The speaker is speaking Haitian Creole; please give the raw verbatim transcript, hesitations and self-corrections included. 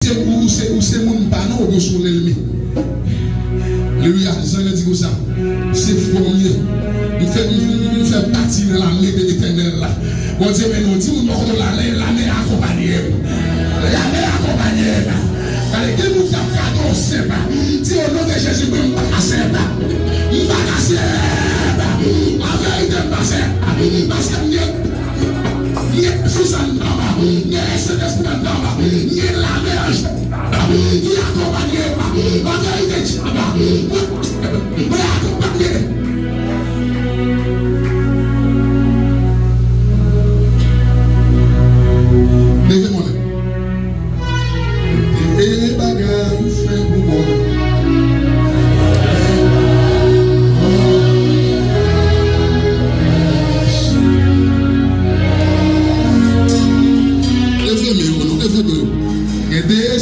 Ou, ou se, ou se moun pa nou, oubyen ou se yon lènmi. Alelouya, Jan di konsa, se frè m ye. M fè, m, m fè pati nan lame de Letènèl la. Bondye, men nou di